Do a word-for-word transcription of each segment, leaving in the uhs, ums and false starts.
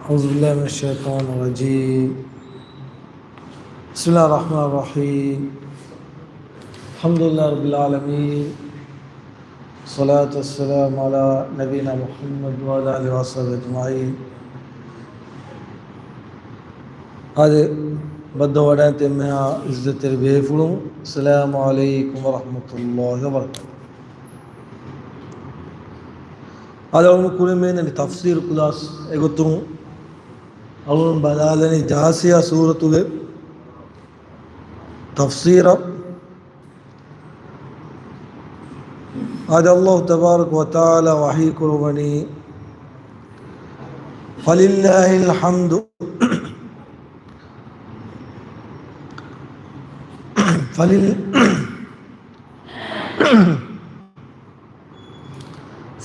أعوذ بالله من الشيطان الرجيم. بسم الله الرحمن الرحيم. الحمد لله رب العالمين. الصلاة والسلام على نبينا محمد وعلى آله وصحبه أجمعين. އާދެ، ބައްދަލުވަޑައިގަތް އެންމެހާ އިއްޒަތްތެރި ބޭފުޅުން، السلام عليكم ورحمة الله وبركاته. އަދި އަޅުގަނޑު ކުރިން މިއަންނަނީ ތަފްސީރު ކްލާސް. އެގޮތުން އަޅުގަނޑު ބަލާލަނީ ޖާސިޔާ ސޫރަތުގެ ތަފްސީރަށް. އާދެ، ﷲ ތަބާރަކަ ވަތަޢާލާ ވަޙީ ކުރައްވަނީ، فلله الحمد، فلل-،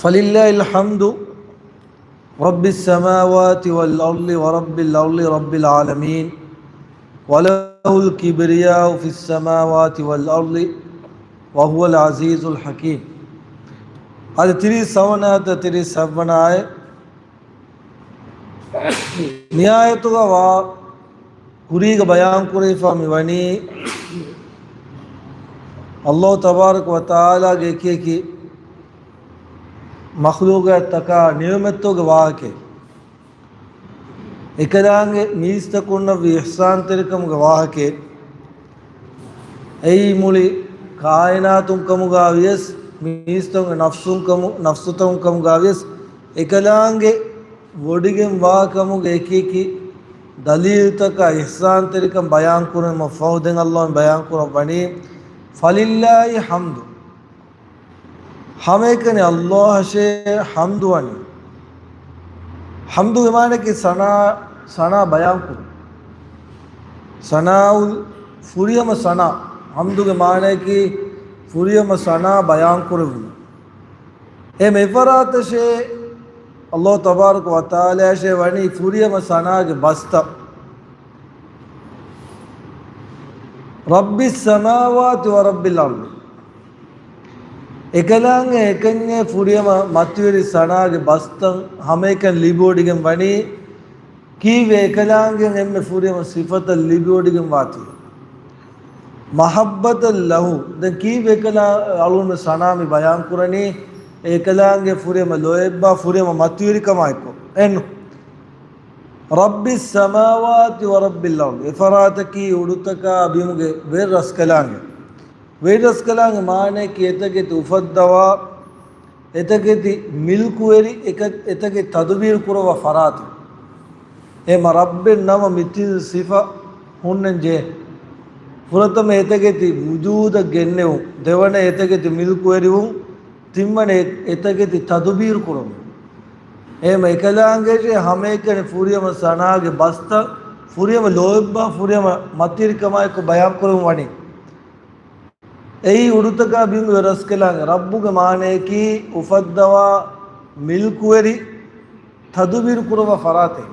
فلله الحمد رب السماوات والأرض ورب الأرض رب العالمين وله الكبرياء في السماوات والأرض وهو العزيز الحكيم. އަދި ތިރީސް ހަވަނަ އާޔަތް، ތިރީސް ހަވަނަ އާޔަތް. މި އާޔަތުގަ ވާ ކުރީގަ ބަޔާން ކުރެވިފަ މި ވަނީ، ﷲ ތަބާރަކަ ވަތަޢާލާގެ އެކި އެކި މަޚްލޫޤާތްތަކާ ނިޢުމަތްތަކުގެ ވާހަކަ. އެކަލާނގެ މީސްތަކުންނަށްވި އިޙްސާންތެރިކަމުގެ ވާހަކަ. އެއީ މުޅި ކާއިނާތުން ކަމުގަ ވިޔަސް، މީސްތަކުންގެ ނަފްސުން ކަމު، ނަފްސުތަކުން ކަމުގަ ވިޔަސް، އެކަލާނގެ ވޮޑިގެން ވާ ކަމުގެ އެކި އެކި ދަލީލުތަކާ އިޙްސާންތެރިކަން ބަޔާން ކުރުމަށް ފަހު ދެން ﷲ ބަޔާން ކުރައްވަނީ، فلله الحمد. ހަމައެކަނި ﷲ އަށޭ ޙަމްދު ވަނީ. ޙަމްދުގެ މާނައަކީ ސަނާ، ސަނާ ބަޔާން ކުރުން. ސަނާއުލް، ފުރިހަމަ ސަނާ. ޙަމްދުގެ މާނައަކީ ފުރިހަމަ ސަނާ ބަޔާން ކުރެވުން. އެ މިފަރާތަށޭ ﷲ ތަބާރަކަ ވަތަޢާލާއަށޭ ވަނީ ފުރިހަމަ ސަނާގެ ބަސްތައް. رب السماوات ورب الأرض. އެކަލާނގެ އެކަންޏޭ ފުރިހަމަ މަތިވެރި ސަނާގެ ބަސްތައް ހަމައެކަނި ލިބިވޮޑިގެން ވަނީ، ކީއްވެ އެކަލާނގެ އެންމެ ފުރިހަމަ ސިފަތައް ލިބިވޮޑިގެން ވާތީ؟ محبة له. ދެން ކީއްވެ އެކަލާ އަޅުގަނޑު ސަނާ މި ބަޔާން ކުރަނީ، އެކަލާނގެ ފުރިހަމަ ލޯތްބާ ފުރިހަމަ މަތިވެރިކަމާއެކު. އެން. رب السماوات ورب الأرض. އެފަރާތަކީ އުޑުތަކާ ބިމުގެ ވެރި ރަސްކަލާނގެ. ވެރި ރަސްކަލާނގެ މާނައަކީ އެތަކެތި އުފައްދަވާ، އެތަކެތި މިލްކުވެރި، އެކަ-، އެތަކެތި ތަދުބީރު ކުރައްވާ ފަރާތެއް. އެހެންމަ ރައްބެއް ނަމަ މި ތިން ސިފަ ހުންނަން ޖެހޭ. ފުރަތަމަ އެތަކެތި ވުޖޫދަށް ގެންނެވުން، ދެވަނަ އެތަކެތި މިލްކުވެރިވުން، ތިންވަނަ އެ-، އެތަކެތި ތަދުބީރު ކުރުން. އެހެންމަ އެކަލާނގެއަށޭ ހަމައެކަނި ފުރިހަމަ ސަނާގެ ބަސްތައް، ފުރިހަމަ ލޯތްބާ، ފުރިހަމަ މަތިވެރިކަމާއެކު ބަޔާން ކުރެވުން ވަނީ. އެއީ އުޑުތަކާ ބިމުގެ ވެރި ރަސްކަލާނގެ. ރައްބުގެ މާނައަކީ އުފައްދަވާ، މިލްކުވެރި، ތަދުބީރު ކުރައްވާ ފަރާތެއް.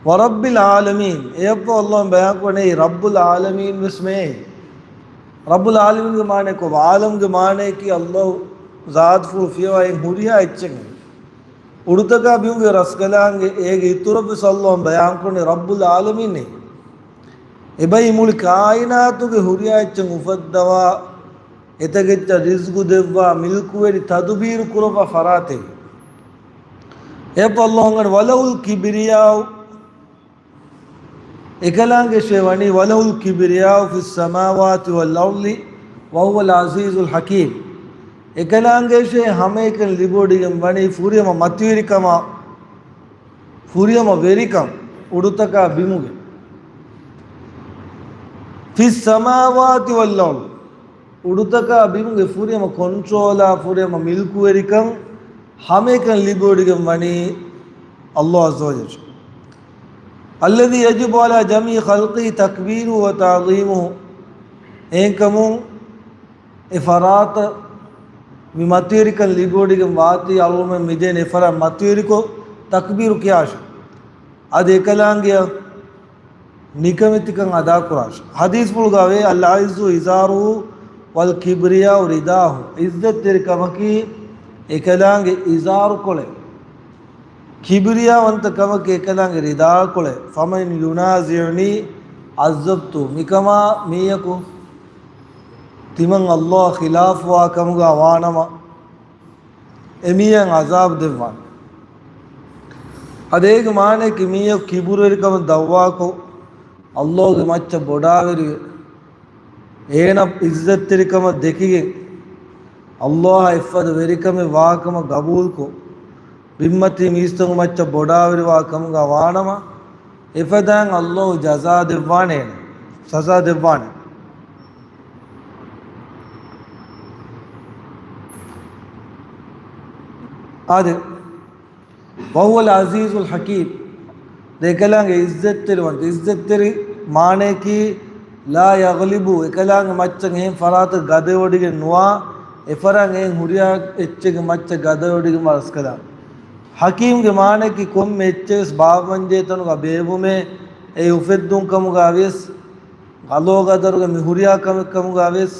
ورب العالمين. އެއަށްފަހު ﷲ ބަޔާން ކުރަނީ ރައްބުލް ޢާލަމީން ވެސް މެއޭ. ރައްބުލް ޢާލަމީންގެ މާނައަކީ، ޢާލަމްގެ މާނައަކީ ﷲ ޒާތުފުޅު ފިޔަވާ އެއް ހުރިހާ އެއްޗެއް. އުޑުތަކާ ބިމުގެ ރަސްކަލާނގެ އޭގެ އިތުރަށްވެސް ﷲ ބަޔާން ކުރަނީ ރައްބުލް ޢާލަމީން. އެބައި މުޅި ކާއިނާތުގެ ހުރިހާ އެއްޗެއް އުފައްދަވާ، އެތަކެއްޗަށް ރިޒްގު ދެއްވާ، މިލްކުވެރި ތަދުބީރު ކުރައްވާ ފަރާތެއް. އެއަށްފަހު ﷲ ވަނީ، وله الكبرياء. އެކަލާނގެއަށޭ ވަނީ، وله الكبرياء في السماوات والأرض وهو العزيز الحكيم. އެކަލާނގެއަށޭ ހަމައެކަނި ލިބިވޮޑިގެން ވަނީ ފުރިހަމަ މަތިވެރިކަމާ، ފުރިހަމަ ވެރިކަން އުޑުތަކާ ބިމުގެ. في السماوات والأرض. އުޑުތަކާ ބިމުގެ ފުރިހަމަ ކޮންޓްރޯލާ، ފުރިހަމަ މިލްކުވެރިކަން ހަމައެކަނި ލިބިވޮޑިގެން ވަނީ ﷲ عز وجل. الذي يجب على جميع خلقه تكبيره وتعظيمه. އެހެންކަމުން އެ ފަރާތަށް މި މަތިވެރިކަން ލިބިވޮޑިގެން ވާތީ، އަޅުގަނޑުމެން މިދެން އެ ފަރާތް މަތިވެރިކޮށް ތަކްބީރު ކިޔާށޭ. އަދި އެކަލާނގެއަށް ނިކަމެތިކަން އަދާކުރާށޭ. ޙަދީޘްފުޅުގައި ވޭ، العز إزاره والكبرياء رداه. ޢިއްޒަތްތެރިކަމަކީ އެކަލާނގެ އިޒާރުކޮޅެއް. ކިބްރިޔާވަންތަ ކަމަކީ އެކަލާނގެ ރިދާކޮޅެއް. فمن ينازعني عذبته. މިކަމާ މީހަކު ތިމަން ﷲ އަށް ޚިލާފުވާ ކަމުގަ ވާނަމަ، އެމީހަށް ޢަޒާބު ދެއްވާނެ. އަދި އޭގެ މާނައަކީ މީހަކު ކިބުރުވެރިކަމަށް ދައުވާކޮށް، ﷲ ގެ މައްޗަށް ބޮޑާވެރިވެ، އޭނަ އިއްޒަތްތެރިކަމަށް ދެކިގެން، ﷲ އަށް އެއްފަދަ ވެރިކަމެއް ވާކަމަށް ގަބޫލުކޮށް، ބިންމަތީ މީސްތަކު މައްޗަށް ބޮޑާވެރިވާ ކަމުގަ ވާނަމަ، އެފަދައިން ﷲ ޖަޒާ ދެއްވާނެ، ސަޒާ ދެއްވާނެ. އާދެ، وهو العزيز الحكيم. އެކަލާނގެ އިއްޒަތްތެރިވަންތަ، އިއްޒަތްތެރި މާނައަކީ، لا يغلب، އެކަލާނގެ މައްޗަށް އެހެން ފަރާތަށް ގަދަވޮޑިގެން ނުވާ، އެފަރާތް އެހެން ހުރިހާ އެއްޗެއްގެ މައްޗަށް ގަދަވޮޑިގެންވާ ރަސްކަލާނގެ. ޙަކީމްގެ މާނައަކީ ކޮންމެ އެއްޗެއް ވެސް ބާއްވަންޖެހޭ ތަނުގަ ބޭއްވުމޭ، އެ އުފެއްދުން ކަމުގަ ވިޔަސް، ޤަޟާ ޤަދަރުގަ މި ހުރިހާ ކަމެއް ކަމުގަ ވިޔަސް،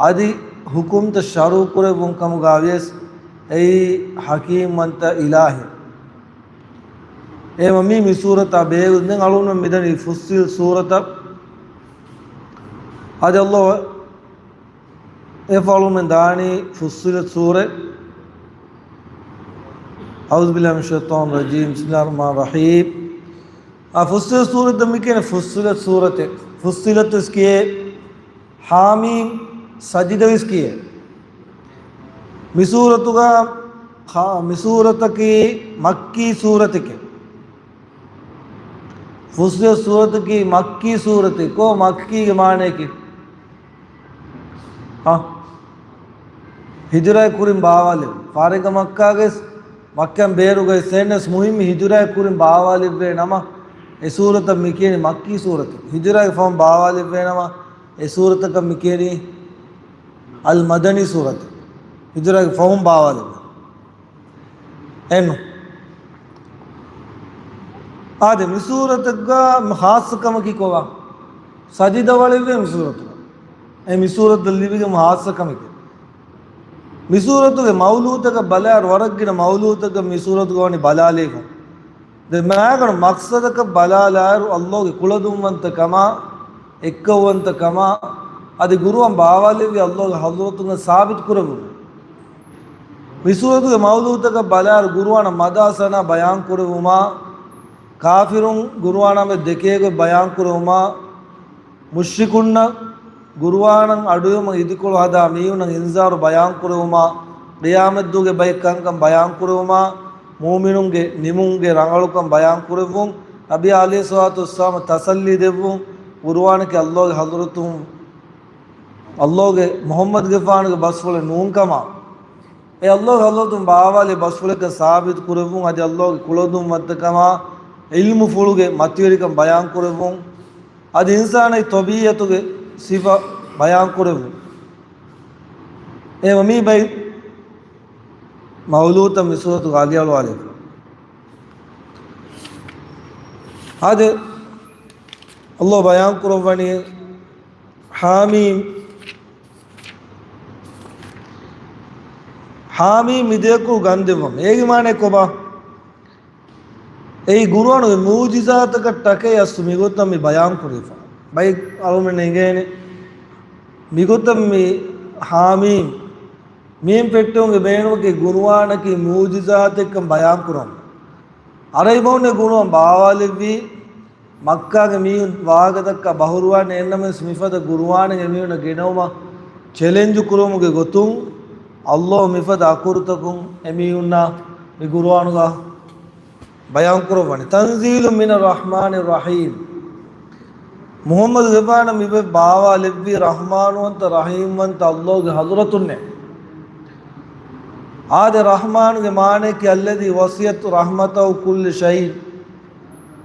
އަދި ޙުކުމްތައް ޝަރުޢު ކުރެއްވުން ކަމުގަ ވިޔަސް، އެއީ ޙަކީމްވަންތަ އިލާހެއް. އެހެންވީމަ މި ސޫރަތާ ބޭއްވި، ދެން އަޅުގަނޑު މިދަނީ ފުއްޞިލަތް ސޫރަތަށް. އަދި ﷲ އެފަޅުމެން ދާނީ ފުއްޞިލަތް ސޫރަތް. أعوذ بالله من الشيطان الرجيم. بسم الله الرحمن الرحيم. އާ، ފުއްޞިލަތް ސޫރަތަށް މި ކިޔަނީ ފުއްޞިލަތް ސޫރަތެއް. ފުއްޞިލަތު ވެސް ކިޔޭ، ޙާމީމް، ސަޖިދަ ވެސް ކިޔޭ. މި ސޫރަތުގަ، ޚާ-، މި ސޫރަތަކީ މައްކީ ސޫރަތެކޭ. ފުއްޞިލަތް ސޫރަތަކީ މައްކީ ސޫރަތެއް. ކޯ މައްކީގެ މާނައަކީ؟ އަ، ހިޖުރައެއް ކުރިން ބާވާލެވި. ފާރިގަ މައްކާގެ، މައްކަން ބޭރުގައި ސެންނަސް މުހިއްމު ހިޖުރައެއް ކުރިން ބާވާލެއްވޭ ނަމަ، އެ ސޫރަތަށް މި ކިޔަނީ މައްކީ ސޫރަތެއް. ހިޖުރައިގެ ފަހުން ބާވާލެއްވޭ ނަމަ، އެ ސޫރަތަކަށް މި ކިޔަނީ އަލް މަދަނީ ސޫރަތެއް. ހިޖުރައިގެ ފަހުން ބާވާލެއްވޭ. އެންނު. އާދެ، މި ސޫރަތަކުގަ ޚާއްޞަ ކަމަކީ ކޮބާ؟ ސަޖިދަ ވަޅެއްވޭ މި ސޫރަތުގަ. އެ މި ސޫރަތަށް ލިބިގެން ޚާއްޞަ ކަމެކޭ. މި ސޫރަތުގެ މައުޟޫޢުތަކަށް ބަލާއިރު، ވަރަށް ގިނަ މައުޟޫޢުތަކަށް މި ސޫރަތުގަ ވަނީ ބަލާލައިފަ. ދެން މާގަނޑު މަޤްޞަދަކަށް ބަލާލާއިރު، ﷲ ގެ ކުޅަދުންވަންތަކަމާ، އެއްކައުވަންތަކަމާ، އަދި ޤުރުއާން ބާވާލެއްވި ﷲ ގެ ޙަޟްރަތުން ސާބިތު ކުރެއްވުމުން. މި ސޫރަތުގެ މައުޟޫޢުތަކަށް ބަލާއިރު، ޤުރުއާނަށް މަދާ ސަނާ ބަޔާން ކުރެއްވުމާ، ކާފިރުން ޤުރުއާނާމެ ދެކޭގޮތް ބަޔާން ކުރެއްވުމާ، މުޝްރިކުންނަށް ޤުރުއާނަށް އަޑުއިވުމަށް އިދިކޮޅު ހަދާ މީހުންނަށް އިންޒާރު ބަޔާން ކުރެއްވުމާ، ޤިޔާމަތްދުވަހުގެ ބައެއް ކަންކަން ބަޔާން ކުރެއްވުމާ، މުއުމިނުންގެ ނިމުމުގެ ރަނގަޅުކަން ބަޔާން ކުރެއްވުން، ނަބީ ޢަލައިހިއްޞަލާތު ވައްސަލާމަށް ތަސައްލީ ދެއްވުން، ޤުރުއާނަކީ ﷲ ގެ ޙަޟްރަތުން، ﷲ ގެ މުޙައްމަދުގެފާނުގެ ބަސްފުޅެއް ނޫންކަމާ، އެ ﷲ ގެ ޙަޟްރަތުން ބާވާލެއްވި ބަސްފުޅެއްކަން ސާބިތު ކުރެއްވުން، އަދި ﷲ ގެ ކުޅަދުންވަންތަކަމާ، ޢިލްމުފުޅުގެ މަތިވެރިކަން ބަޔާން ކުރެއްވުން، އަދި އިންސާނާގެ ޠަބީޢަތުގެ ސިފަ ބަޔާން ކުރެއްވުން. އެ މި ބައި މައުޟޫޢުތައް މި ސޫރަތުގަ އަލިއަޅުވާލެވި. އާދެ، ﷲ ބަޔާން ކުރައްވަނީ ޙާމީމް، ޙާމީމް މި ދެއަތް ކުރު ގަންދެއްވަމުން. އޭގެ މާނައީ ކޮބާ؟ އެއީ ޤުރުއާނުގެ މުޢުޖިޒާތަކަށް ޓަކައި އަސްލު މިގޮތަށް މި ބަޔާން ކުރެވިފަ. ބައެއް އަޅުމެން އެނގޭނެ މިގޮތަށް މި ޙާމީމް މިއިން ފެއްޓެވުމުގެ ބޭނުމަކީ ޤުރުއާނަކީ މުޢުޖިޒާތެއްކަން ބަޔާން ކުރުން. ޢަރަބި ބަހުންނޭ ޤުރުއާން ބާވާލެއްވީ، މައްކާގެ މީހުން ވާހަކަދައްކާ ބަހުރުވާނެ. އެހެންނަމަވެސް މިފަދަ ޤުރުއާނެއް އެމީހުންނަށް ގެނައުމަށް ޗެލެންޖު ކުރުމުގެ ގޮތުން، ﷲ މިފަދަ އަކުރުތަކުން އެމީހުންނާ މި ޤުރުއާނުގަ ބަޔާން ކުރައްވަނީ. تنزيل من الرحمن الرحيم. މުޙައްމަދުގެފާނަށް މި ބައި ބާވާލެއްވީ ރަޙްމާންވަންތަ ރަޙީމްވަންތަ ﷲ ގެ ޙަޟްރަތުންނޭ. އާދެ، ރަޙްމާނުގެ މާނައަކީ الذي وسعت رحمته كل شيء.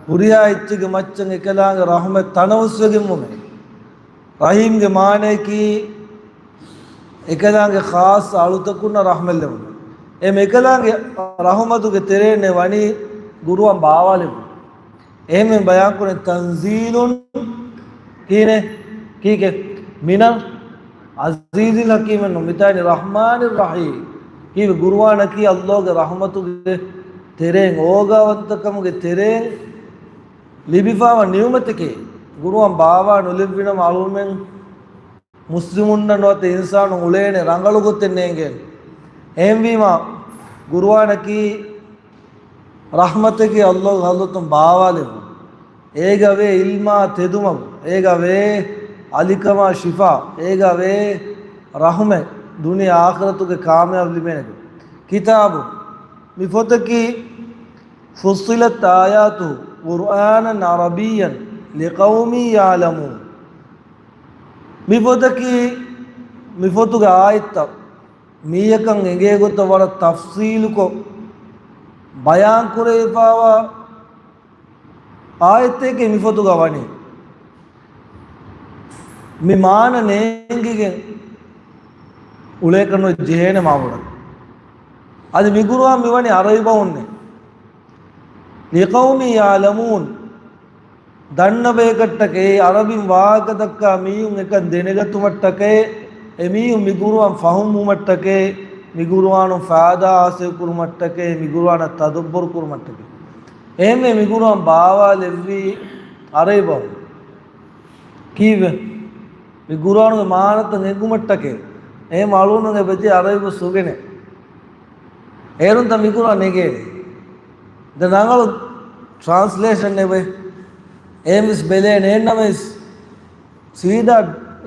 ހުރިހާ އެއްޗެއްގެ މައްޗަށް އެކަލާނގެ ރަޙްމަތް ތަނަވަސްވެގެންވުމޭ. ރަޙީމްގެ މާނައަކީ އެކަލާނގެ ޚާއްޞަ އަޅުތަކުންނަށް ރަޙްމަތް ލެއްވުން. އެ އެކަލާނގެ ރަޙުމަތުގެ ތެރޭންނޭ ވަނީ ޤުރުއާން ބާވާލެއްވުން. އެހެންވެ ބަޔާންކުރަނީ تنزيل، ކީނެ؟ ކީކޭ؟ من العزيز الحكيم އެއްނު، މިތާނީ رحمن رحيم. ކީވެ ޤުރުއާނަކީ ﷲ ގެ ރަޙުމަތުގެ ތެރެއިން، އޯގާވަންތަކަމުގެ ތެރެއިން ލިބިފާވާ ނިޢުމަތެކޭ. ގުރުއާން ބާވާ ނުލެއްވިނަމަ އަޅުމެން މުސްލިމުންނަށް ނުވަތަ އިންސާނުން އުޅޭނެ ރަނގަޅު ގޮތެއް ނޭނގޭނެ. އެހެންވީމާ، ގުރުއާނަކީ ރަޙްމަތަކީ ﷲގެ ޙަޟްރަތުން ބާވާލެއްވުން. އޭގަ ވޭ ޢިލްމާ ތެދުމަގު، އޭގަ ވޭ އަލިކަމާ ޝިފާ، އޭގަ ވޭ ރަޙުމަތް، ދުނިޔެ އާޚިރަތުގެ ކާމިޔާބު ލިބޭނެ ގޮތް. ކިތާބު، މި ފޮތަކީ، فصلت آياته قرآنا عربيا لقوم يعلمون. މި ފޮތަކީ، މި ފޮތުގެ އާޔަތްތައް މީހަކަށް އެނގޭ ގޮތަށް ވަރަށް ތަފްޞީލުކޮށް ބަޔާން ކުރެވިފާވާ އާޔަތެކޭ މި ފޮތުގަ ވަނީ. މި މާނަ ނޭނގިގެން އުޅޭކަށް ނުޖެހޭނެ މާބޮޑަށް. އަދި މި ގުރުއާން މިވަނީ ޢަރަބި ބަހުންނޭ. لقوم يعلمون. ދަންނަ ބަޔަކަށްޓަކައި، ޢަރަބިން ވާހަކަ ދައްކާ މީހުން އެކަން ދެނެގަތުމަށްޓަކައި، އެ މީހުން މި ގުރުއާން ފަހުމްވުމަށްޓަކައި، މި ގުރުއާނުން ފައިދާ ޙާޞިލް ކުރުމަށްޓަކައި، މި ގުރުއާނަށް ތަދައްބުރު ކުރުމަށްޓަކައި. އެހެންވެ، މި ގުރުއާން ބާވާލެއްވީ ޢަރަބި ބަހުން. ކީއްވެ؟ މި ގުރުއާނުގެ މާނަތައް އެނގުމަށްޓަކައި. އެހެން އަޅުގަނޑުމެން އެބަޖެހޭ ޢަރަބި ބަސް އުގެނެ. އޭރުންތަ މި ގުރުއާން ނެގޭނެ. ދެން ރަނގަޅު ޓްރާންސްލޭޝަން އެބަ އެހެންވެސް ބެލޭނެ. އެހެންނަމަވެސް ސީދާ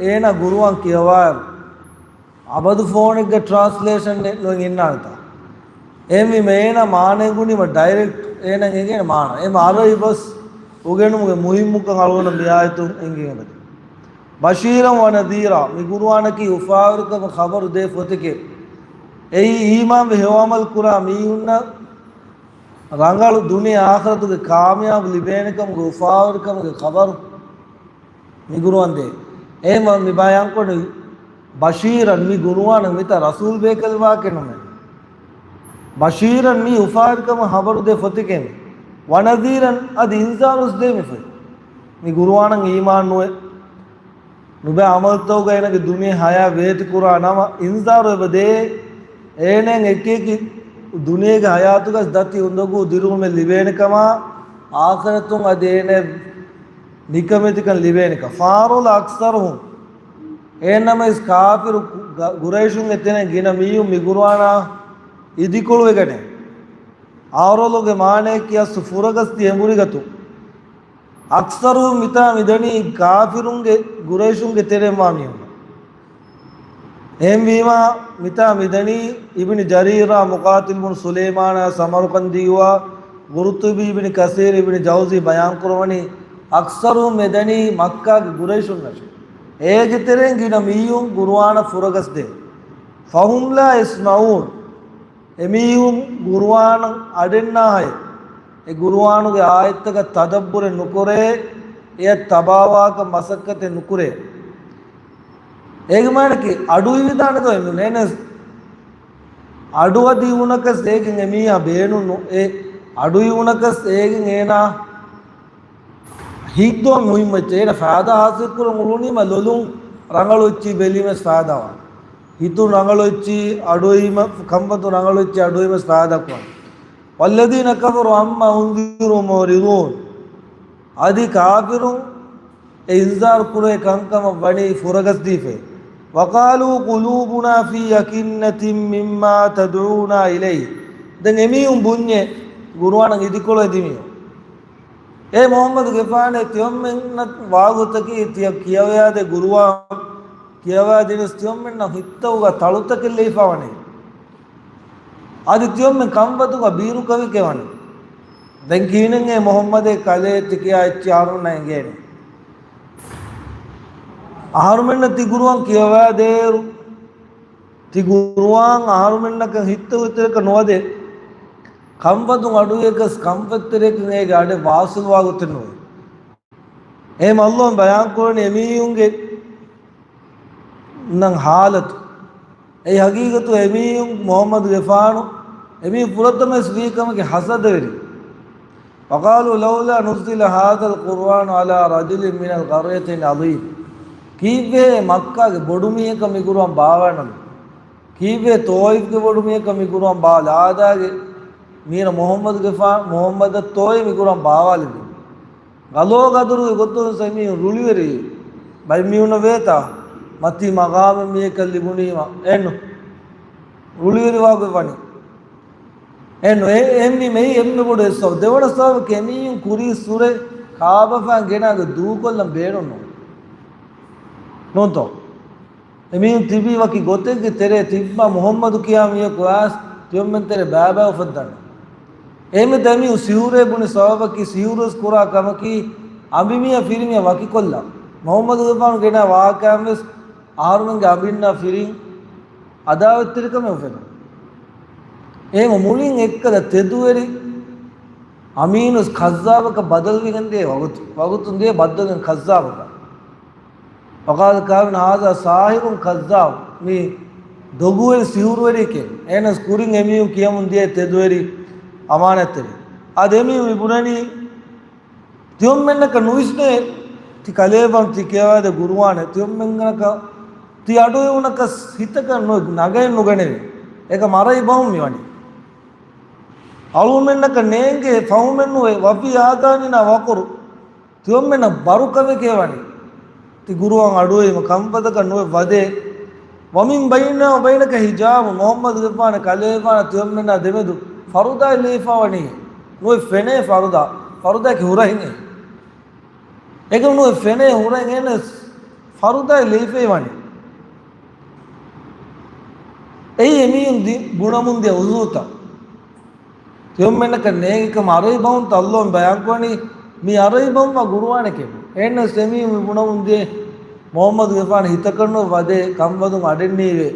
އޭނާ ގުރުއާން ކިޔަވާއިރު އަބަދު ފޯނެއްގެ ޓްރާންސްލޭޝަން ނެ-، ނު އިންނާނެތާ. އެހެންވީމަ އޭނާ މާނަ އެނގުނީމަ ޑައިރެކްޓް އޭނަ އެނގޭނެ މާނަ. އެ ޢަރަބި ބަސް އުގެނުމުގެ މުހިއްމުކަން އަޅުގަނޑަށް މި އާޔަތުން އެނގިގެން އެބަދޭ. بشيرا ونذيرا، މި ގުރުއާނަކީ އުފާވެރިކަމަށް ޚަބަރު ދޭ ފޮތެކޭ. އެއީ އީމާންވެ ހެޔޮ ޢަމަލު ކުރާ މީހުންނަށް ރަނގަޅު ދުނިޔެ އާޚިރަތުގެ ކާމިޔާބު ލިބޭނެކަމުގެ އުފާވެރިކަމުގެ ޚަބަރު މި ގުރުއާން ދޭ. އެހެންވީމަ މި ބަޔާންކުރަނީ ބަޝީރަން، މި ގުރުއާނަށް މިތާ ރަސޫލް ބޭކަލް ވާކެއް ނޫނޭ. ބަޝީރަން، މީ އުފާވެރިކަމަށް ޚަބަރު ދޭ ފޮތެކޭ މީ. ވަނަޛީރަން، އަދި އިންޒާރުވެސް ދޭ މި ފޮތް. މި ގުރުއާނަށް އީމާން ނުވެ، ނުބައި ޢަމަލުތަކުގަ އޭނަގެ ދުނިޔެ ޙަޔާތް ވޭތުކުރާ ނަމަ، އިންޒާރު އެބަ ދޭ. އޭނައަށް އެކިއެކި ދުނިޔޭގެ ޙަޔާތުގަސް ދަތި އުނދަގޫ ދިރުމެއް ލިބޭނެކަމާ، އާޚިރަތުން އަދި އޭނަ ނިކަމެތިކަން ލިބޭނެކަ. ފާރުލަ އަކްސަރުހުމް، އެހެންނަމަވެސް ކާފިރު ގ-، ގުރައިޝުންގެ ތެރެއިން ގިނަ މީހުން މި ގުރުއާނާ އިދިކޮޅުވެގަނޭ. އާރޮލުގެ މާނަޔަކީ އަސްލު ފުރަގަސްދި އެނބުރިގަތު. އަކްސަރުހުމް މިތާ މިދަނީ ކާފިރުންގެ ގުރައިޝުންގެ ތެރެއިންވާ މީހުން. އެހެންވީމާ، މިތާ މިދަނީ އިބްނި ޖަރީރާ، މުޤާތިލް ބުނު ސުލައިމާނާ ސަމަރުޤަންދީއާ، ޤުރުޠުބީ، އިބްނި ކަސީރު، އިބްނި ޖައުޒީ ބަޔާންކުރައްވަނީ، އަކްސަރުހުމް މިދަނީ މައްކާގެ ގުރައިޝުންނަށޭ. އޭގެ ތެރެއިން ގިނަ މީހުން ގުރުއާނަށް ފުރަގަސްދޭ. فهم لا يسمعون. އެމީހުން ގުރުއާނަށް އަޑެއްނާހައެއް، އެ ގުރުއާނުގެ އާޔަތްތަކަށް ތަދައްބުރެއް ނުކުރޭ، އެޔަށް ތަބާވާކަށް މަސައްކަތެއް ނުކުރޭ. އޭގެ މާނައަކީ އަޑު އިވިދާނެ ދޯ އެމީހުން އެނެސް. އަޑު އަދި އިވުނަކަސް އޭގެން އެމީހާ ބޭނުން ނު އެ އަޑު އިވުނަކަސް އޭގެން އޭނާ ހިތްދޯ މުހިއްމު އެއްޗެއް. އޭނަ ފައިދާ ހާސިލް ކުރަން އުޅުނީމަ ލޮލުން ރަނގަޅު އެއްޗި ބެލީމެސް ފައިދާވާނެ. ހިތުން ރަނގަޅު އެއްޗި އަޑުއިމަ، ކަންފަތުން ރަނގަޅު އެއްޗި އަޑުއިމަސް ފައިދާ ކުރާނެ. والذين كفروا عما أنذروا معرضون. އަދި ކާފިރުން އެ އިންޒާރު ކުރޭ ކަންކަމަށް ވަނީ ފުރަގަސްދީފައި. وقالوا قلوبنا في أكنة مما تدعونا إليه. ދެން އެމީހުން ބުންޏޭ ގުރުއާނަށް އިދިކޮޅު އެދި މީހުން. އޭ މުޙައްމަދުގެފާނޭ، ތިޔޮންމެންނަށް ވާގޮތަކީ ތިޔަ ކިޔަވައިދޭ ގުރުއާން ކިޔަވައިދިނަސް ތިޔޮންމެންނަށް ހިތަށް އުގާ ތަޅުތަކެއް ލެވިފަ ވަނީ. އަދި ތިޔޮންމެން ކަންފަތުގަ ބީރު ކަވިކެވަނީ. ދެން ކިހިނެއް އޭ މުޙައްމަދޭ ކަލޭ ތިކިޔާ އެއްޗި އަހަރުންނަށް އެނގޭނެ. އަހަރުމެންނަށް ތި ގުރުއާން ކިޔަވައިދޭއިރު، ތި ގުރުއާން އަހަރުމެންނަކަށް ހިތަށް ހިތަށް ނުވަދެ. ކަންފަތުން އަޑުއިވިޔަކަސް ކަންފަތްތެރިޔަކަށް އޭގެ އަޑެއް ވާސިލްވާ ގޮތެއް ނުވޭ. އެހެން ﷲ ބަޔާންކުރަނީ އެމީހުންގެ ނަން ޙާލަތު. އެއީ ޙަޤީޤަތު އެމީހުން މުޙައްމަދުގެފާނު އެމީހުން ފުރަތަމަވެސް ވީ ކަމެއްގެ ޙަސަދަވެރި. وقالوا لولا نزل هذا القرآن على رجل من القريتين عظيم. ކީއްވެ މައްކާގެ ބޮޑުމީހަކަށް މި ގުރުއާން ބާވާނަމޭ؟ ކީއްވެ ޠާއިފްގެ ބޮޑުމީހަކަށް މި ގުރުއާން ބާ، ލާދާގެ މީރ މުޙައްމަދުގެފާނު މުޙައްމަދަށްތޯއޭ މި ގުރަން ބާވާލެއްވީ. ގަލޯ ގަދަރުގެ ގޮތުން މީހުން ރުޅިވެރި ބައެއް މީހުންނަށް ވޭތާ މަތީ މަގާމެއް މީހަކަށް ލިބުނީމަ އެން ރުޅިވެރިވާގޮތް ވަނީ. އެން އެ އެންމެ މެއި އެންމެ ބޮޑު އެއް ސަބަބު. ދެވަނަ ސަބަބަކީ އެމީހުން ކުރީ ސުރެ ކާބަފާން ގެނާގެ ދޫކޮށްލަން ބޭނުން ނޫން. ނޫންތޯ؟ އެމީހުން ތިބީ ވަކި ގޮތެއްގެ ތެރޭ ތިއްބާ މުޙައްމަދު ކިޔާ މީހަކު އައިސް ތިޔޮންމެން ތެރޭ ބައިބައި އުފައްދަން. އެހެންވެ ދެމީހުން ސިހުރޭ ބުނި ސަބަބަކީ ސިހުރުވެސް ކުރާ ކަމަކީ އަނބިމީހާ ފިރިމީހާ ވަކިކޮށްލާ. މުޙައްމަދުގެފާނު ގެނާ ވާހަކައިންވެސް އަހަރުމެންގެ އަނބިންނާ ފިރިން އަދާވަތްތެރިކަމެއް އުފެދުން. އެހެންވެ މުޅިން އެއްކަލަ ތެދުވެރި އަމީނުވެސް ކައްޒާބަކަށް ބަދަލުވެގެން ދިޔަ ވަގުތު، ވަގުތުން ދިޔަ ބައްދަލުވެގެން ކައްޒާބަކަށް. ވަޤާލަ ޤާއިލުން ހާޛާ ސާހިރުން ކައްޒާބު، މީ ދޮގުވެރި ސިހުރުވެރިއެކޭ. އެހެނަސް ކުރިން އެމީހުން ކިޔަމުން ދިޔަ ތެދުވެރި އަމާނާތްތެރި. އާދެ އެމީހުން މި ބުނަނީ ތިޔޮންމެންނަކަށް ނުވިސްނޭ ތި ކަލޭފާނު ތި ކިޔަވާދޭ ގުރުއާނެއް ތިޔޮންމެންނަކަށް ތި އަޑުއެހުނަކަސް ހިތަކަށް ނު-، ނަގައެއް ނުގަނެވޭ. އޭކަ މަރައި ބަހުން މިވަނީ. އަޅުމެންނަކަށް ނޭނގޭ ފަހުމެއް ނުވޭ ވަފީ އާދާނިނާ ވަޤުރު. ތިޔޮންމެންނަށް ބަރުކަމެކޭ ވަނީ. ތި ގުރުއާން އަޑުއެހީމަ ކަންފަތަކަށް ނުވެ ވަދޭ. ވަމިން ބައިނަނާ ވަބައިނަކަ ހިޖާބު، މުޙައްމަދުގެފާނެ ކަލޭފާނަ ތިޔޮންމެންނާ ދެމެދު ފަރުދާއެއް ލެއިފާ ވަނީ. ނުވެ ފެނޭ ފަރުދާ، ފަރުދާއަކީ ހުރަހެއް. އޭގެ ނުވެ ފެނޭ ހުރަހެއް އެނެސް ފަރުދާއެއް ލެއިފައި ވަނީ. އެއީ އެމީހުން ދި-، ބުނަމުން ދިޔަ އުޒޫތައް. ތިޔޮންމެންނަކަށް ނޭނގި ކަމަށް އަރަބި ބަހުން ތައްލޯން ބަޔާންކުރަނީ، މި އަރަބި ބަހުން ވާ ގުރުއާނެކޭ. އެހެންނަސް އެމީހުން މި ބުނަމުން ދިޔަ މުޙައްމަދުގެފާނު ހިތަކަށްނު ވަދޭ ކަންފަތުން އަޑެއް ނީވޭ.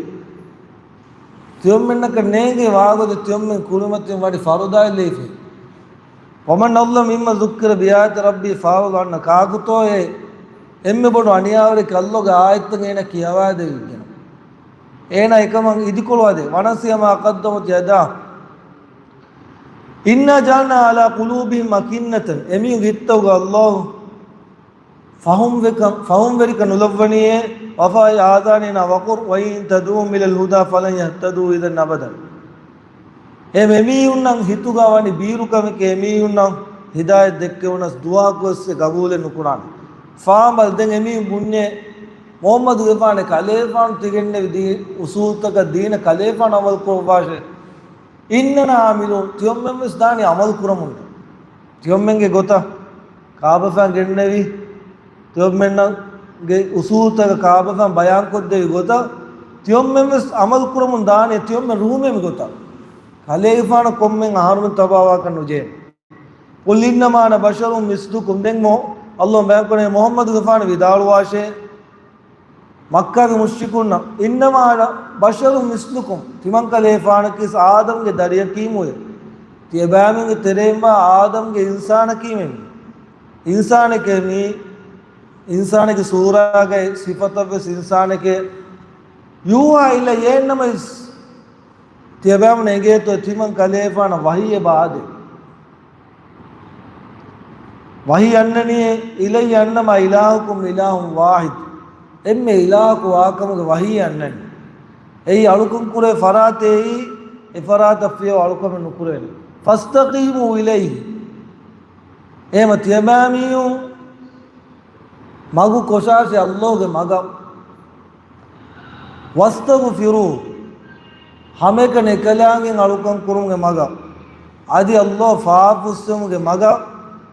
ތިޔޮންމެންނަކަށް ނޭނގޭ ވާގޮތެއް ތިޔޮންމެން ކުރިމަތިން ވަނީ ފަރުދާއެއް ލެއިފައި. ومن أظلم ممن ذكر بآيات ربه فأعرض عنها. ކާކުތޯއޭ އެންމެ ބޮޑު އަނިޔާވެރި ކައްލޮގެ އާޔަތްތައް އޭނަ ކިޔަވާދެވިގެން އޭނަ އެކަމަށް އިދިކޮޅުވާދޭ. ونسي ما قدمت يداه. إنا جعلنا على قلوبهم أكنة. އެމީހުން ހިތުގަ އައްލާހު ފަހުންވެކަން، ފަހުންވެރިކަން ނުލައްވަނީއޭ، وفي آذانهم وقرا وإن تدعوهم إلى الهدى فلن يهتدوا إذا أبدا. އެ އެމީހުންނަށް ހިތުގަ ވަނީ ބީރުކަމެކޭ، އެމީހުންނަށް ހިދާޔަތް ދެއްކެވުނަސް ދުޢާކޮށްސެ ގަބޫލެއް ނުކުރާނެ. ފާމަލް ދެން އެމީހުން ބުންޏޭ، މުޙައްމަދުގެފާނެ ކަލޭފާނު ތިގެންނެވި ދީ އުސޫލުތަކަށް ދީނަށް ކަލޭފާނު އަމަލު ކުރައްވާށޭ. إننا عاملون. ތިޔޮންމެންވެސް ދާނީ އަމަލު ކުރަމުން. ތިޔޮންމެންގެ ގޮތަށް ކާބަފާން ގެންނެވި، ތިޔޮންމެންނަށް ގެ އުސޫލުތަކަށް ކާބަފާން ބަޔާންކޮށްދެވި ގޮތަށް ތިޔޮންމެންވެސް އަމަލު ކުރަމުން ދާނީ. ތިޔޮންމެން ރުހުމޭ މި ގޮތަށް. ކަލޭގެފާނަށް ކޮންމެ އަހަރުމެން ތަބާވާކަށް ނުޖެހޭ. قل إنما أنا بشر مثلكم. ދެން މޮ-، ﷲ ބަޔާންކުރޭ މުޙައްމަދުގެފާނު ވިދާޅުވާށޭ، މައްކާގެ މުޝްރިކުންނަށް، إنما أنا بشر مثلكم، ތިމަން ކަލޭފާނަކީ އާދަމްގެ ދަރިޔަކީމުއޭ. ތިޔަބައިމީހުންގެ ތެރެއިން ވާ އާދަމްގެ އިންސާނަކީމެ. އިންސާނެކޭ މީ، އިންސާނެކޭ ސޫރާގައި ސިފަތައްވެސް އިންސާނެކޭ. يوحى إلي، އެހެންނަމަވެސް ތިޔަބައިމީހުން އެނގޭތޯ ތިމަން ކަލޭފާނަށް ވަޙީ އެބަ އާދޭ. ވަޙީ އަންނަނީ، إلي أنما إلهكم إله واحد. އެންމެ އިލާހަކު ވާކަމުގެ ވަޙީ އަންނަނީ. އެއީ އަޅުކަން ކުރޭ ފަރާތެއް، އެ ފަރާތަށް ފިޔަވަ އަޅުކަމެއް ނުކުރޭނެ. فاستقيموا إليه. އެހެމަ ތިޔަބައިމީހުން މަގު ކޮށާށޭ ﷲގެ މަގަށް. واستغفروه، ހަމައެކަނި އެކަލާނގެ އަޅުކަން ކުރުމުގެ މަގަށް. އަދި ﷲ ފާފަ ފުއްސެވުމުގެ މަގަށް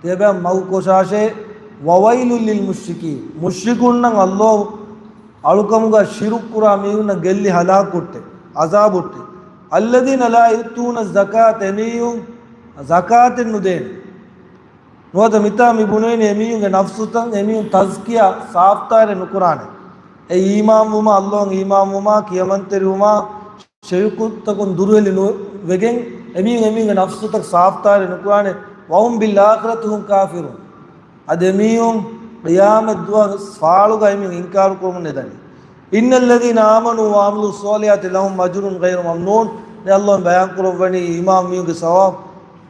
ތިޔަބައި މަގު ކޮށާށޭ. وويل للمشركين، މުޝްރިކުންނަށް ﷲ އަޅުކަމުގަ ޝިރުކު ކުރާ މީހުންނަށް ގެއްލި ހަލާކު ހުއްޓޭ، ޢަޒާބު ހުއްޓޭ. الذين لا يؤتون الزكاة، އެމީހުން ޒަކާތެއް ނުދޭނެ. ނުވަތަ މިތާ މި ބުނެވެނީ އެމީހުންގެ ނަފްސުތައް އެމީހުން ތަޒްކިޔާ، ސާފްތާރި ނުކުރާނެ. އެ އީމާންވުމާ، ﷲ އަށް އީމާންވުމާ، ކިޔަމަންތެރިވުމާ، ޝިރުކުތަކުން ދުރުހެލި ނު-، ވެގެން އެމީހުން އެމީހުންގެ ނަފްސުތައް ސާފްތާރި ނުކުރާނެ. وهم بالآخرة هم كافرون. އަދި އެމީހުން ޤިޔާމަތް ދުވަހު ފާޅުގަ އެމީހުން އިންކާރު ކުރަމުން އެދަނީ. إن الذين آمنوا وعملوا الصالحات لهم أجر غير ممنون. މި ﷲ ބަޔާން ކުރައްވަނީ އީމާން މީހުންގެ ސަވާބު.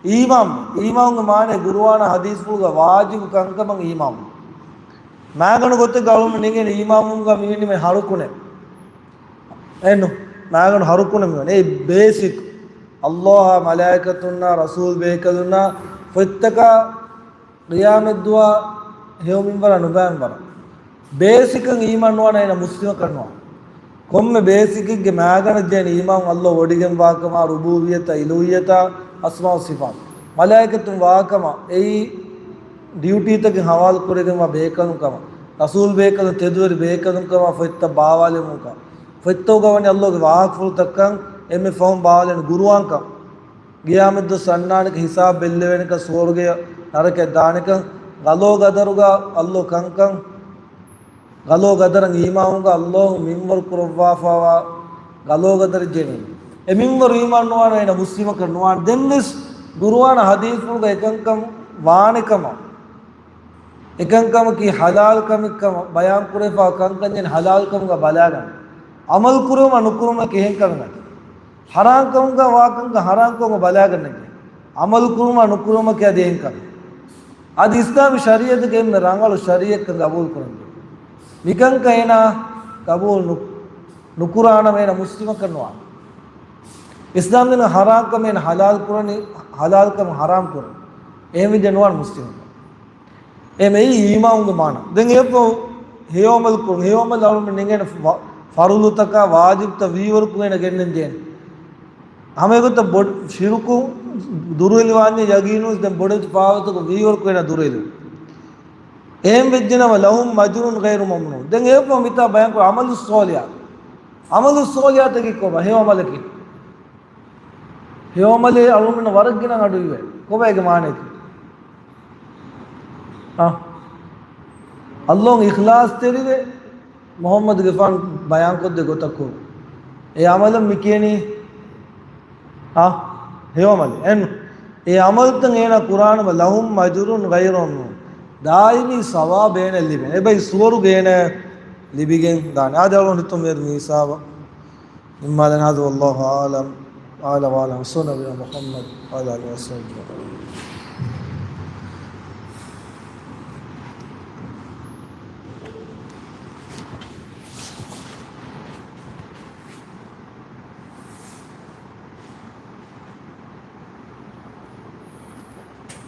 އީމާން، އީމާންގެ މާނަ ޤުރުއާނާ ޙަދީޘްފުޅުގަ ވާޖިބު ކަންކަމަށް އީމާން. މާގަނޑު ގޮތެއްގަ އަޅުމެން ނިނގޭނެ އީމާންވުމުގަ މިވެނީ މި ހަރުކުނެއް. އެންނު، މާގަނޑު ހަރުކުނެއް މިވަނީ. އެ ބޭސިކް. ﷲ އާ، މަލާއިކަތުންނާ، ރަސޫލް ބޭކަލުންނާ، ފޮތްތަކާ، ޤިޔާމަތްދުވާ ހެޔޮ މިންވަރާ ނުބައި މިންވަރާ. ބޭސިކަން އީމާން ނުވާނެ އޭނަ މުސްލިމަކަށް ނުވާނެ. ކޮންމެ ބޭސިކެއްގެ މައިގަނޑަށް ޖެހޭނެ އީމާން ﷲ ވޮޑިގެންވާކަމާ، ރުބޫބިއްޔަތާ، އިލޫހިއްޔަތާ، އަސްމާ ސިފާތް، މަލާއިކަތުން ވާކަމާ، އެއީ ޑިއުޓީތަކެއް ހަވާލު ކުރެވިގެންވާ ބޭކަލުން ކަމަށް، ރަސޫލް ބޭކަލުން ތެދުވެރި ބޭކަލުން ކަމަށް، ފޮތްތައް ބާވާލެވުން ކަމަށް، ފޮތްތަކުގަ ވަނީ ﷲ ގެ ވާހަކަފުޅުތައް ކަން އެންމެ ފަހުން ބާވާލެވުނު ގުރުއާން ކަން، ޤިޔާމަތްދުވަސް އަންނާނެކަން، ހިސާބް ބެއްލެވޭނެކަން، ސުވަރުގެ ނަރަކަ ދާނެކަން، ޤަޟާ ޤަދަރުގަ ﷲ ކަންކަން، ޤަޟާ ޤަދަރަށް އީމާންވުމުގަ ﷲ މިންވަރު ކުރައްވާފައިވާ ޤަޟާ ޤަދަރަށް ޖެހޭނެ. އެ މިންވަރު އީމާން ނުވާނެ އޭނަ މުސްލިމަކަށް ނުވާނެ. ދެންވެސް ޤުރުއާނާ ޙަދީޘްފުޅުގަ އެކަންކަން ވާނެކަމަށް، އެކަންކަމަކީ ޙަލާލް ކަމެއްކަމަށް ބަޔާން ކުރެވިފައި ކަންކަން ޖެހޭނެ ޙަލާލް ކަމުގަ ބަލާގަން. ޢަމަލު ކުރުމާ ނުކުރުމަކީ އެހެން ކަމެއް ނެތް. ޙަރާން ކަމުގަ ވާކަންކަން ޙަރާން ކަމުގަ ބަލާގަންނަކީ، ޢަމަލު ކުރުމާ ނުކުރުމަކީ އަދި އެހެން ކަމެއް. އަދި އިސްލާމީ ޝަރީޢަތުގެ އެންމެ ރަނގަޅު ޝަރީޢަތްކަން ގަބޫލު ކުރަން ޖެހޭ. މިކަންކަން އޭނާ ގަބޫލު ނު-، ނުކުރާނަމަ އޭނާ މުސްލިމަކަށް ނުވާނެ. އިސްލާމް ދީނު ޙަރާން ކަމެއް ޙަލާލް ކުރަނީ، ޙަލާލް ކަމެއް ޙަރާމް ކުރަނީ. އެހެންވެއްޖެ ނުވާނެ މުސްލިމަކަށް. އެ މެއީ އީމާނުގެ މާނަ. ދެން އެއަށްފަހު ހެޔޮ ޢަމަލު ކުރުން. ހެޔޮ ޢަމަލު އަޅުގަނޑު ނެގޭނެ ފަ-، ފަރުޟުތަކާ ވާޖިބްތައް ވީވަރު ކުރޭނެ ގެންނަން ޖެހޭނެ. ހަމައެގޮތަށް ބޮޑު ޝިރުކު ދުރުހެލިވާންޏެއް ޔަގީނުވެސް ދެން ބޮޑެތި ފާވަތަކު ވީވަރު ކުރޭނެ ދުރުހެލި. އެހެން ވެއްޖެނަމަ لهم أجر غير ممنون. ދެން އެއަށްފަހު މިތާ ބަޔާންކުރާ ޢަމަލުއްޞާލިޙާތު. ޢަމަލުއްޞާލިޙާތަކީ ކޮބާ؟ ހެޔޮ ޢަމަލަކީ. ހެޔޮ ޢަމަލޭ އަޅުގަނޑު ވަރަށް ގިނަ އަޑު އިވޭ. ކޮބާ އޭގެ މާނައަކީ؟ އާ. ﷲ އިޚްލާޞްތެރިވެ މުޙައްމަދުގެފާނު ބަޔާންކޮށްދޭ ގޮތަކު އެ ޢަމަލަށް މި ކިޔަނީ. އާ. ހެޔޮ ޢަމަލެއް. އެން. އެ ޢަމަލުތައް އޭނާ ކުރާނަމަ لهم أجر غير ممنون. ދާއިމީ ސަވާބު އޭނަ ލިބޭނެ. އެބައި ސުވަރުގެ އޭނަ ލިބިގެން ދާނެ. އާދެ އަޅުގަނޑު ހިތުން މިއަދު މި ހިސާބަށް. إما لنا هذا والله أعلم. أعلى وأعلم. وصلى الله على محمد وعلى آله وصحبه وسلم.